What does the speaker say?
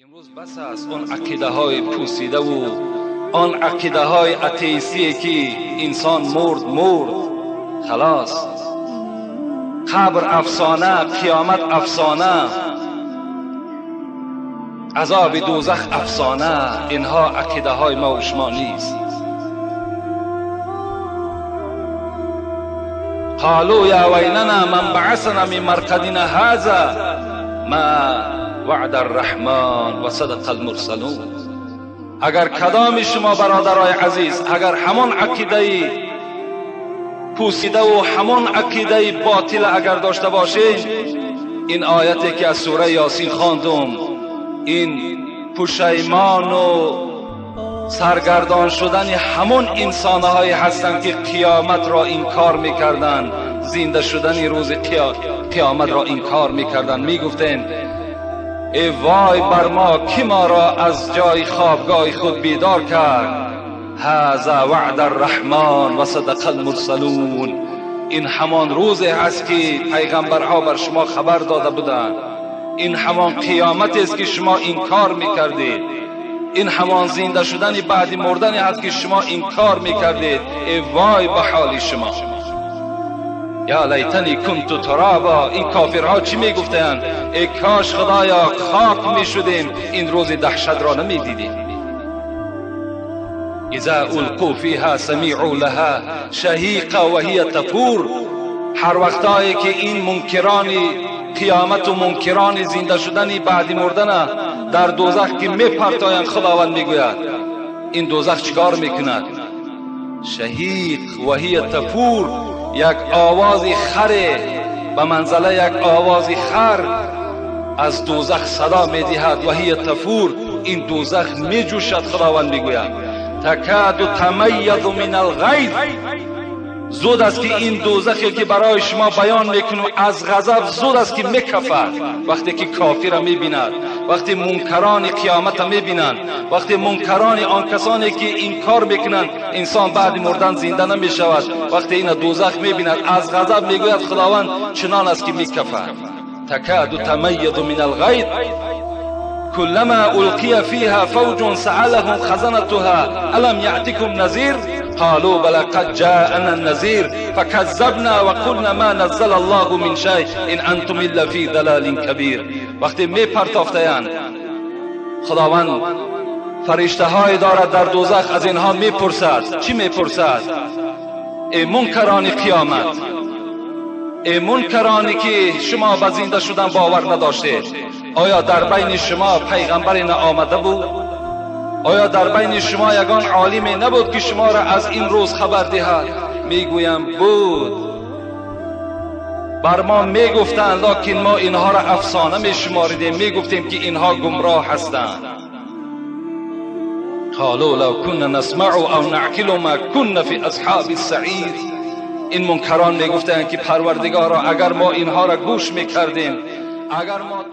Имрӯз бас аст он ақидаҳои пӯсидаву он ақидаҳои атеистие ки инсон мурд мурд, халос. Қабр афсона, қиёмат афсона, азоби дӯзах афсона. Инҳо ақидаҳои мо ва шумо нест. قالوا یا ویلنا من بعثنا من مرقدنا هذا ما وعد الرحمن و صدق المرسلون. اگر کدام شما برادرای عزیز اگر همان عقیده پوسیده و همان عقیده باطل اگر داشته باشین، این آیتی که از سوره یاسین خواندم، این پشیمان و سرگردان شدن همون انسانهایی هستند که قیامت را انکار میکردند، زنده شدن روز قیامت را انکار میکردند. میگفتند ای وای بر ما که ما را از جای خوابگاه خود بیدار کرد. هذا وعد الرحمن و صدق المرسلون. این همان روزی است که پیغمبرها بر شما خبر داده بودند. این همان قیامت است که شما انکار میکردید. این همان زنده شدن بعد مردن است که شما انکار میکردید. ای وای به حال شما. یا لیتنی کنت ترابا. این کافرها چی میگفتند؟ ای کاش خدایا خاک میشدیم، این روز دهشت را نمیدیدیم. اذا القوا فیها سمعوا لها شهیقا و هی تفور. هر وقتایی که این منکران قیامت و منکران زنده شدن بعد مردن در دوزخ که میپرتایند، خداوند میگوید این دوزخ چیکار میکند؟ شهیق و هی تفور، یک آواز خره به منزله یک آواز خر از دوزخ صدا میدهد. و هی تفور، این دوزخ میجوشد. خداوند میگوید تکاد تمیز من الغیظ. زود است که این دوزخی که برای شما بیان میکنم از غضب زود است که میکفد. وقتی که کافر میبیند، وقتی منکران قیامت میبینند، وقتی منکران آن کسانی که انکار میکنند انسان بعد مردن زنده نمیشود، وقتی این دوزخ میبیند از غضب میگوید خداوند چنان است که میکفد. تکاد تمیز من الغیظ كلما ألقي فيها فوج سألهم خزنتها ألم يأتكم نذير قالوا بلى قد جاءنا النذير فكذبنا وقلنا ما نزل الله من شيء إن أنتم إلا في ضلال كبير. وقتی می پرتافتند، خداوند فرشته های دارد در دوزخ، از اینها می پرسد. چی می پرسد؟ ای منکران قیامت، ای منکرانی که شما به زنده شدن باور نداشتید، آیا در بین شما پیغمبر نآمده بود؟ آیا در بین شما یگان عالمی نبود که شما را از این روز خبر دهد؟ میگویم بود. بر ما میگفتند، لکن ما اینها را افسانه میشماریدیم، میگفتیم که اینها گمراه هستند. قالوا لو كنا نسمع او نعقل ما كنا فی اصحاب السعیر. این منکران میگفتند که پروردگارا اگر ما اینها را گوش میکردیم، اگر ما